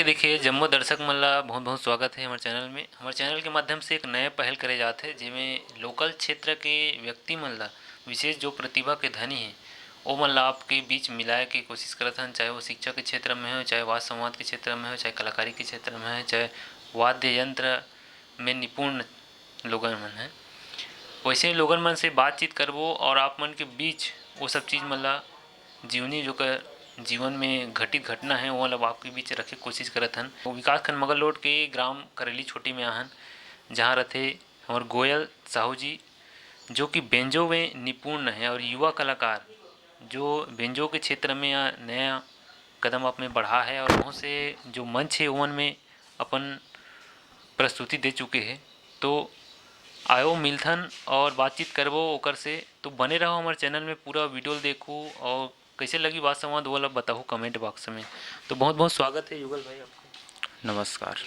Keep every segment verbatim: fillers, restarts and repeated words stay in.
देखिए, जम्मो दर्शक मन ला बहुत-बहुत स्वागत हे हमर चैनल में। हमर चैनल के माध्यम से एक नया पहल करे जात हे, जेमे लोकल क्षेत्र के व्यक्ति मन ला, विशेष जो प्रतिभा के धनी हे, ओ मन ला आपके बीच मिलाए के कोशिश करत हन, चाहे वो शिक्षा के क्षेत्र में हो, चाहे वाद संवाद के क्षेत्र में हो, चाहे कलाकारी के क्षेत्र में हो, चाहे वाद्य यंत्र में निपुण लोगन मन हे। वैसे लोगन मन से बातचीत करबो और आप मन के बीच वो सब चीज़ मन ला जीवनी जो कर जीवन में घटित घटना है, वो ला आपके बीच रखे कोशिश करत हन। वो विकासखंड मगरलोड के ग्राम करेली छोटी में आहन, जहाँ रथे हमर गोयल साहू जी, जो कि बेंजो में निपुण है और युवा कलाकार, जो बेंजो के क्षेत्र में या नया कदम अपने बढ़ा है और बहुत से जो मंच है, ओमन में अपन प्रस्तुति दे चुके हैं। तो आयो मिलथन और बातचीत करबो ओकर से। तो बने रहो हमारे चैनल में, पूरा वीडियो देखो और कैसे लगी बात संवाद, वो वाला बताओ कमेंट बॉक्स में। तो बहुत बहुत स्वागत है युगल भाई आपको। नमस्कार।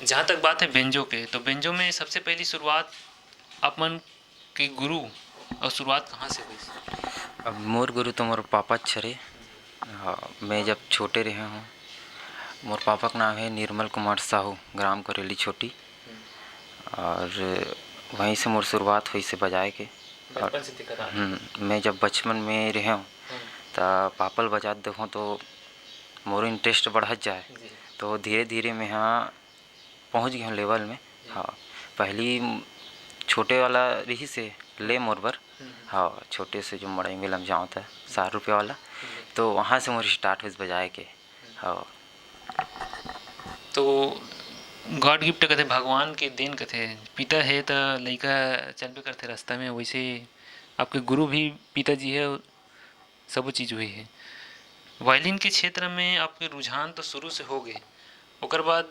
जहाँ तक बात है बेंजो के, तो बेंजो में सबसे पहली शुरुआत आप मन के गुरु और शुरुआत कहाँ से हुई? अब मोर गुरु तो मोर पापा छरे। हाँ, मैं जब छोटे रहे हूँ, मोर पापा का नाम है निर्मल कुमार साहू, ग्राम करेली छोटी। और वहीं से मोर शुरुआत हुई से बजाए के। और बचपन से दिक्कत आती? हम्म, मैं जब बचपन में रहे हूँ, हम्म। त पापा ल बजात देखूँ तो मोर इंटरेस्ट बढ़त जाए। जी। तो धीरे धीरे मैं हाँ पहुँच गए हूँ लेवल में। जी। हाँ, पहली छोटे वाला रही से ले मोर बर। हम्म। हाँ, छोटे से जो मड़ई मेला में जाऊँ था, साठ रुपये वाला। जी। तो वहाँ से मोर स्टार्ट हुई बजाए के। हाँ। तो गॉड गिफ्ट कथे, भगवान के देन कथे, पिता है त लइका चलबे करथे रास्ता में, वैसे आपके गुरु भी पिताजी है, सब चीज़ हुई है। वायलिन के क्षेत्र में आपके रुझान तो शुरू से हो गए, ओकर बाद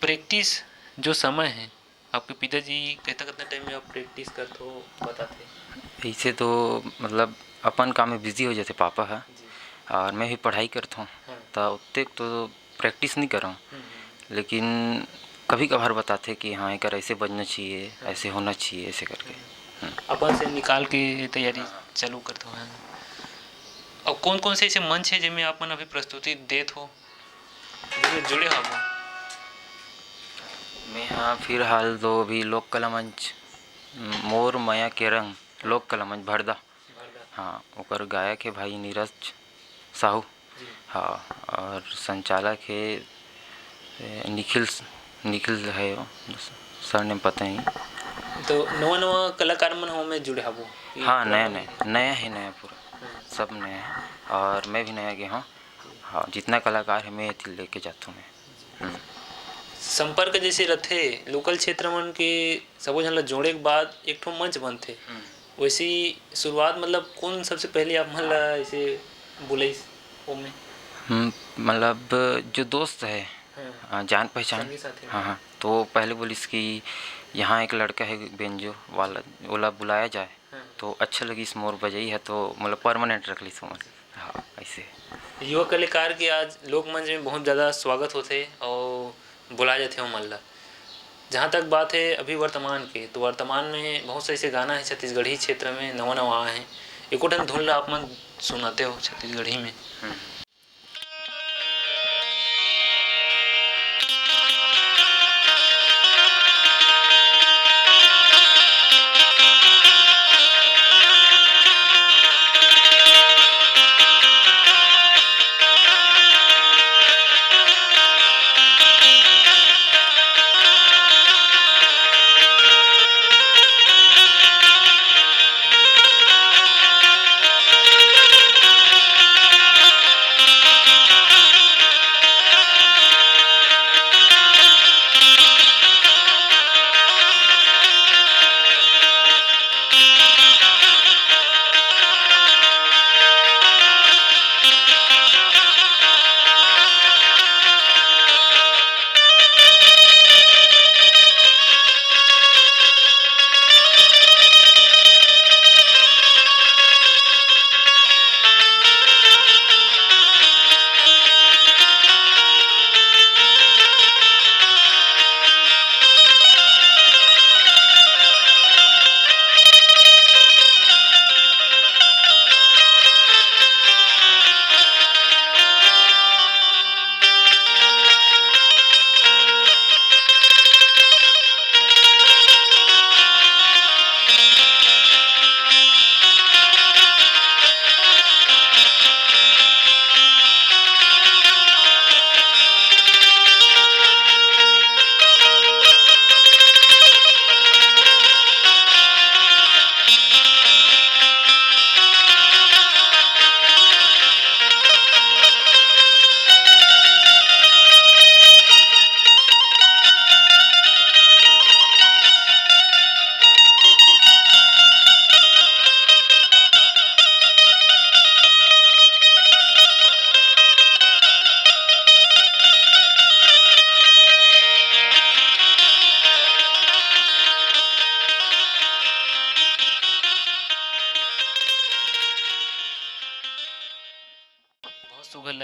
प्रैक्टिस जो समय है, आपके पिताजी कितना, कितना टाइम में आप प्रैक्टिस करत हो, बताते? ऐसे तो मतलब अपन काम में बिजी हो जाते पापा ह, जी। और मैं भी पढ़ाई करत हूँ, हाँ। तो उतने तो प्रैक्टिस नहीं करऊँ, हम्म, हम्म। लेकिन कभी कभार बताते कि हाँ, एकर ऐसे बजना चाहिए, हाँ। ऐसे होना चाहिए, ऐसे करके। हम्म। हम्म। अपन से निकाल के तैयारी हाँ। चालू करत हो, हाँ। और कौन कौन से ऐसे मंच है जिनमें आप मन अभी प्रस्तुति देत हो? जुड़े, जुड़े हवो। मैं हाँ फिलहाल तो अभी लोक कला मंच, मोर मया के रंग, लोक कला मंच भरदा। भरदा। हाँ, ओकर गायक है भाई नीरज साहू। जी। हाँ, और संचालक है, ए, निखिल, निखिल है वो, सरनेम पता नहीं। तो नवा नवा कलाकार मन हो में जुड़े हवो? ये हाँ, नया नया, नया है, नया पूरा। हम्म। सब नया है, और मैं भी नया गया हूँ। हाँ, जितना कलाकार है, मैं एती लेके जाता हूँ मैं। हम्म। संपर्क जैसे रथे, लोकल क्षेत्र मन के सबो झन ला जोड़े के बाद एक ठो मंच बनथे। हम्म। वैसे ही शुरुआत, मतलब, कौन सबसे पहले आप मन ला ऐसे बुलाइस ओमे? हम्म, मतलब, जो दोस्त है, हाँ। अ, जान पहचान। संगी साथी। हाँ, हाँ। तो वो पहले बोलिस कि यहाँ एक लड़का है बेंजो वाला, ओला बुलाया जाए। हाँ। तो अच्छा लगिस मोर बजई है, तो मतलब परमानेंट रख लिस मोर। हाँ, ऐसे। युवा कलाकार के आज लोकमंच में बहुत ज़्यादा स्वागत होथे और बुलाए जाथे ओमन ला। जहाँ तक बात है अभी वर्तमान के, तो वर्तमान में बहुत से ऐसे गाना है छत्तीसगढ़ी क्षेत्र में नवा नवा आए हैं। एको ठन धुन ला आप मन सुनाते हो छत्तीसगढ़ी में। हम्म।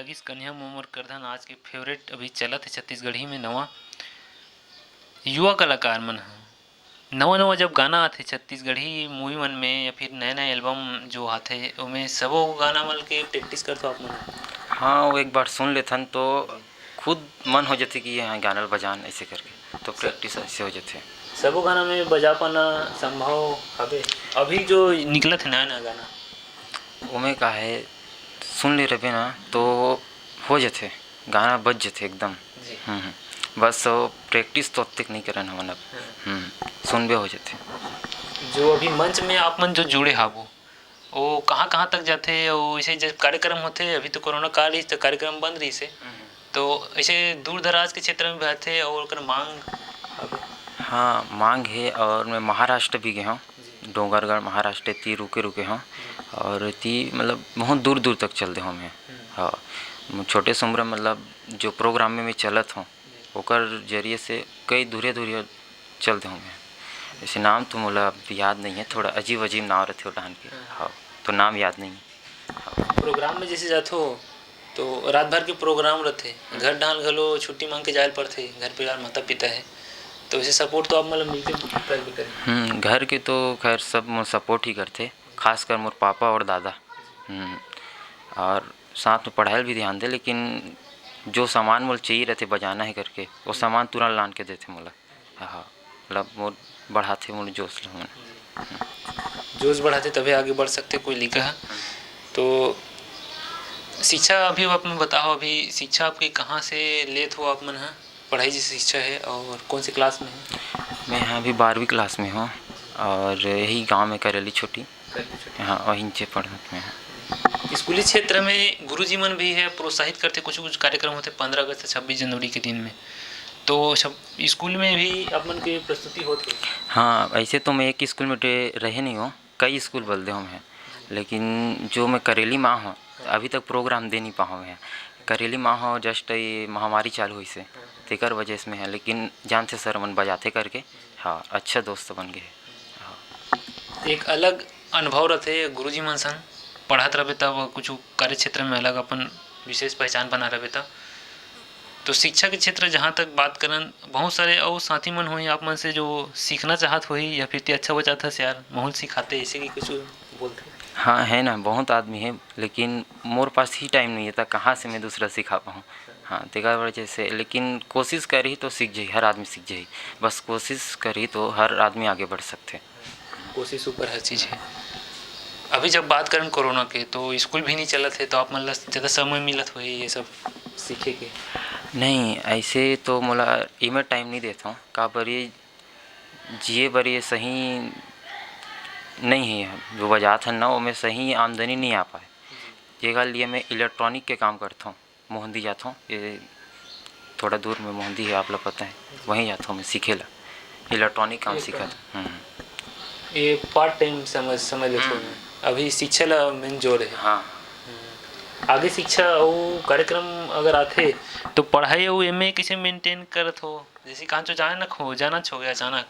इस कन्या मोमर करधन आज के फेवरेट अभी चलत हे छत्तीसगढ़ी में नवा युवा कलाकार मन ह। नवा-नवा जब गाना आथे छत्तीसगढ़ी मूवी मन में या फिर नया-नया एल्बम जो आथे, ओमे सबो गाना मन के प्रैक्टिस करथो आप मन? हाँ, वो एक बार सुन लेथन तो खुद मन हो जाथे कि ये हाँ, गाना ल बजान ऐसे करके, तो जी। प्रैक्टिस ऐसे हो जाथे। सबो गाना में बजा पाना संभव हवे? अभी जो निकलत हे नया-नया गाना। ओमे का हे, सुन ले रहिबे ना, तो हो जाथे, गाना बज जाथे एकदम। जी। हम्म, हम्म। बस वो प्रैक्टिस तो ओतेक नहीं करन हमन अब। हम्म। हम्म, सुनबे हो जाथे। जो अभी मंच में आप मन जो जुड़े हावो, वो कहाँ-कहाँ तक जाथे? और इसे जब कार्यक्रम होथे, अभी तो कोरोना काल रहिस, तो कार्यक्रम बंद रहिस हे। हम्म। तो ऐसे दूर दराज के क्षेत्र में भी आथे और ओकर मांग हवे? हाँ, मांग हे और मैं महाराष्ट्र भी गए हूँ। जी। डोंगरगढ़, महाराष्ट्र ती रुके, रुके हौं। हम्म। और ती, मतलब, बहुत दूर, दूर तक चल दे हौं मैं। हम्म। हाँ, मो-, छोटे से उम्र में, मतलब, जो प्रोग्राम में मैं चलत हौं, जी। ओकर जरिए से कई दूरिया, दूरिया चल दे हौं मैं। ऐसे नाम तो मोला अब याद नहीं है, थोड़ा अजीब, अजीब नाम रहते हो डहान के। हाँ। हाँ, तो नाम याद नहीं है। हाँ। प्रोग्राम में जैसे जाथो, तो रात भर के प्रोग्राम रथे, घर डाल घलो छुट्टी मांग के जाए ल पड़थे, घर परिवार माता पिता है, तो वैसे सपोर्ट तो आप मतलब मिलते करबे करे। हम्म, घर के तो खैर सब मोर सपोर्ट ही करथे, खासकर मोर पापा और दादा। हम्म, और साथ में पढ़ाई ल भी ध्यान दे, लेकिन जो सामान मोला चाहिए रहथे बजाना है करके, वो सामान तुरंत लान के देथे मोला। हाँ, मतलब मोर बढ़ाथे मोर जोश ल हमन। जोश बढ़ाथे तभे आगे बढ़ सकथे कोई लइका ह। तो शिक्षा अभी आप मन बताओ, अभी शिक्षा आपके कहाँ से लेत हो आप मन ह? पढ़ाई जैसे शिक्षा है और कौन से क्लास में है? मैं यहाँ अभी बारहवीं क्लास में हूँ और यही गांव में करेली छोटी। करेली छोटी। हाँ, वहीं से पढ़त मैं हूँ। स्कूली क्षेत्र में गुरुजी मन भी है, प्रोत्साहित करते, कुछ-कुछ कार्यक्रम होते पंद्रह अगस्त, छब्बीस जनवरी के दिन में। तो सब स्कूल में भी आप मन के प्रस्तुति होत हे? हाँ, ऐसे तो मैं एक स्कूल में डे-, रहे नहीं हूँ, कई स्कूल बदले हूँ मैं, लेकिन जो मैं करेली में हूँ, अभी तक प्रोग्राम दे नहीं पाऊँ मैं। करेली में हूँ, जस्ट ये महामारी चालू होइस हे, तेकर वजह से मैं है, लेकिन जानथे सर मन बजाथे करके, हाँ, अच्छा दोस्त बन गए। हाँ। एक अलग अनुभव रथे गुरुजी मन संग पढ़त रहिबे, तब कुछ कार्यक्षेत्र में अलग अपन विशेष पहचान बना रहिबे तब। तो शिक्षा के क्षेत्र जहाँ तक बात करन, बहुत सारे अउ साथी मन होही आप मन से जो सीखना चाहत होही या फिर ते अच्छा बजात हस यार, महूँ ल सिखाते, ऐसे कि कुछ बोलते? हाँ, है ना, बहुत आदमी है, लेकिन मोर पास ही टाइम नहीं है, त कहाँ से मैं दूसरा सिखा पाऊँ? हाँ, तेकर वजह से, लेकिन कोशिश करही तो सीख जाही, हर आदमी सीख जाही। बस कोशिश करही तो हर आदमी आगे बढ़ सकथे। कोशिश ऊपर हर चीज है। अभी जब बात करन कोरोना के, तो स्कूल भी नहीं चलत है, तो आप मन ला ज्यादा समय मिलत होही ये सब सीखे के? नहीं, ऐसे तो मोला एमे टाइम नहीं देत हूँ, काबर ये जिए बर ये सही नहीं है, जो बजात हन ना, ओमे सही आमदनी नहीं आ पाए। जेकर लिए मैं इलेक्ट्रॉनिक के काम करत हूँ, मोहंदी जात हूँ, ये थोड़ा दूर में मोहंदी है, आप लोग पता है, वहीं जात हूँ मैं सीखे ला, इलेक्ट्रॉनिक काम सीखत हूँ। हम्म। ये पार्ट टाइम समझ, समझ लेते हम्म। हैं। अभी शिक्षा ला मेन जोर है। हाँ। हम्म। आगे शिक्षा अउ कार्यक्रम अगर आथे, तो पढ़ाई अउ एमे कैसे मेंटेन करत हो? जैसे कहाँ चो जाना खो, जाना छो गया अचानक,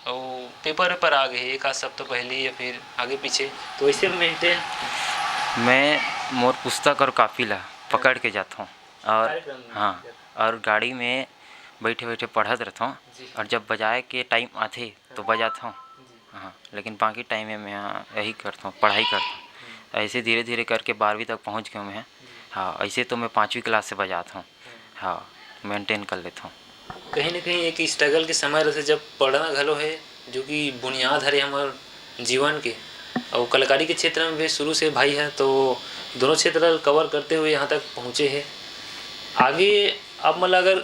अउ पेपर वेपर आ गए एक आध सप्ताह पहले या फिर आगे पीछे, तो ऐसे मेंटेन? मैं मोर पुस्तक और कॉपी ला पकड़ के जात हूँ और कार्यक्रम में हाँ, जात हूँ। और गाड़ी में बैठे बैठे पढ़त रहत हूँ जी। और जब बजाए के टाइम आथे तो बजात हूँ। जी। हाँ, लेकिन बाकी टाइम में मैं यही करता हूँ, पढ़ाई करता हूँ। हम्म। ऐसे धीरे धीरे करके बारहवीं तक पहुँच गया मैं। जी। हाँ, ऐसे तो मैं पाँचवीं क्लास से बजाता हूँ। हम्म। हाँ, मेंटेन कर लेता हूँ। कहीं ना कहीं एक स्ट्रगल के समय रहथे, जब पढ़ना घलो है, जो कि बुनियाद हरे हमर जीवन के, और कलाकारी के क्षेत्र में भी शुरू से भाई है, तो दोनों क्षेत्र कवर करते हुए यहाँ तक पहुँचे हैं। आगे आप मन ला अगर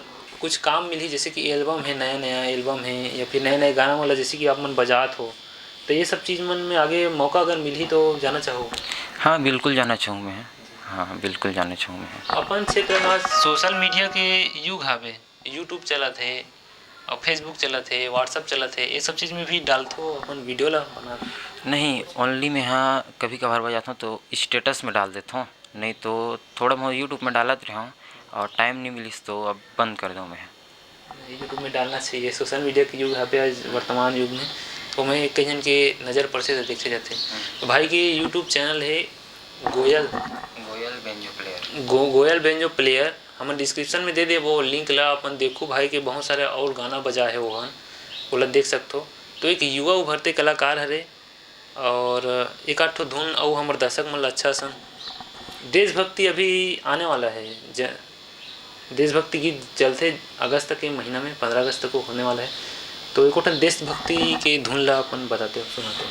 कुछ काम मिलही, जैसे कि एल्बम है, नया नया एल्बम है, या फिर नए नए गाना वाला, जैसे कि आप मन बजात हो, तो ये सब चीज मन में आगे मौका अगर मिलही, तो जाना चाहो? हाँ, बिल्कुल जाना चाहूँ मैं। हाँ, बिल्कुल जाना चाहूँ मैं। अपन क्षेत्र में सोशल मीडिया के युग हावे, YouTube चलत हे और Facebook चलत हे, WhatsApp चलत हे, ये सब चीज में भी डालथो अपन वीडियो ला बना? नहीं, ओनली मैं हाँ कभी कभार बजाता हूँ तो स्टेटस में डाल देता हूँ, नहीं तो थोड़ा बहुत YouTube में डालत रहा हूँ और टाइम नहीं मिलिस तो अब बंद कर दूँ मैं। YouTube में डालना चाहिए, सोशल मीडिया के युग हावे आज वर्तमान युग में, ओमे कई झन के नजर पड़थे तो देखे जाथे। तो भाई के YouTube चैनल है गोयल। Goyal banjo player. गो-, गोयल बेंजो प्लेयर, हमन डिस्क्रिप्शन में दे देबो लिंक ला, अपन देखू भाई के बहुत सारे और गाना बजा है ओहन, ओला देख सकथो। तो एक युवा उभरते कलाकार हरे, और एक आध ठो धुन अउ हमर दर्शक मन ला अच्छा सन देशभक्ति अभी आने वाला है। ज-, देशभक्ति गीत चलथे अगस्त के महीना में, पंद्रह अगस्त को होने वाला है। तो एको ठन देशभक्ति के धुन ला अपन बताते हो, सुनाते हो।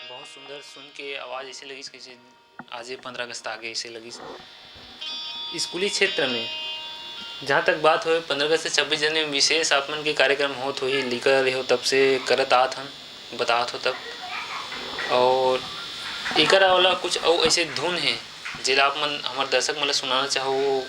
बहुत सुंदर, सुन के आवाज़ ऐसे लगिस, कैसे आज ये पंद्रह अगस्त आ गए, ऐसे लगिस। स्कूली क्षेत्र में जहाँ तक बात होए, पंद्रह अगस्त से छब्बीस जनवरी में विशेष आप मन के कार्यक्रम होत होही, लिकर रहे हो तब से करत आत हन, बतात हो तब। और एकर अलावा कुछ अउ ऐसे धुन है, जेला आप मन हमर दर्शक मन ला सुनाना चाहो?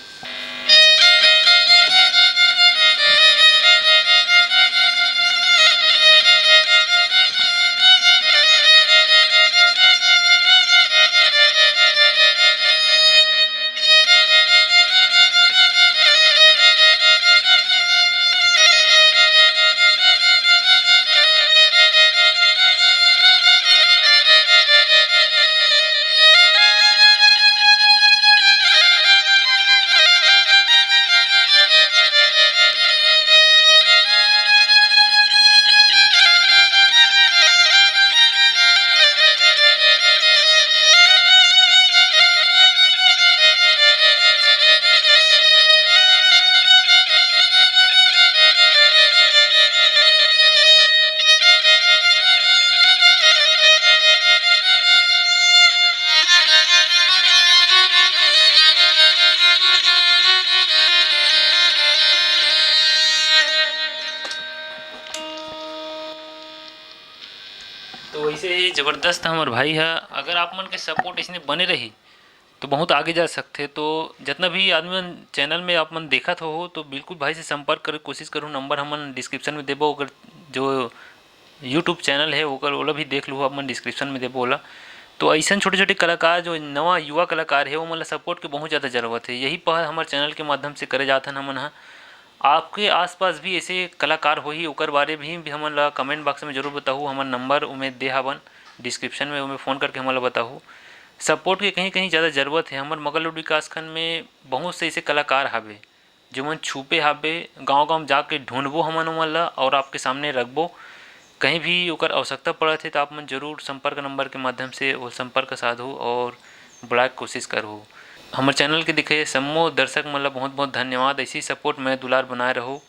तो वैसे ही जबरदस्त हमर भाई ह, अगर आप मन के सपोर्ट इसने बने रही तो बहुत आगे जा सकथे। तो जितना भी आदमी मन चैनल में आप मन देखत हो, तो बिल्कुल भाई से संपर्क करे कोशिश करूँ। नंबर हमन डिस्क्रिप्शन में देबो, अगर जो यूट्यूब चैनल है ओकर, ओला भी देख लूहो, आप मन डिस्क्रिप्शन में देबो ओला। तो ऐसन छोटे-छोटे कलाकार, जो नवा युवा कलाकार है, वो मन ला सपोर्ट के बहुत ज़्यादा ज़रूरत है। यही पहल हमर चैनल के माध्यम से करे जात हन हमन ह। आपके आसपास भी ऐसे कलाकार होही, ओकर बारे भी, भी हमन ला कमेंट बॉक्स में जरूर बताहू। हमर नंबर ओमे दे हावन डिस्क्रिप्शन में, ओमे फ़ोन करके हमन ला बताहू। सपोर्ट के कहीं-कहीं ज़्यादा ज़रूरत है। हमर मगरलोड विकासखंड में बहुत से ऐसे कलाकार हावे, जो मन छुपे हावे, गाँव-गाँव जाके ढूंढबो हमन ओमन ला और आपके सामने रखबो। कहीं भी ओकर आवश्यकता पड़त हे, तो आप मन जरूर संपर्क नंबर के माध्यम से वो संपर्क साधहू और बुलाए के कोशिश करहू। हमर चैनल के देखे सम्मो दर्शक मन ला बहुत-बहुत धन्यवाद। ऐसी सपोर्ट में दुलार बनाए रहू।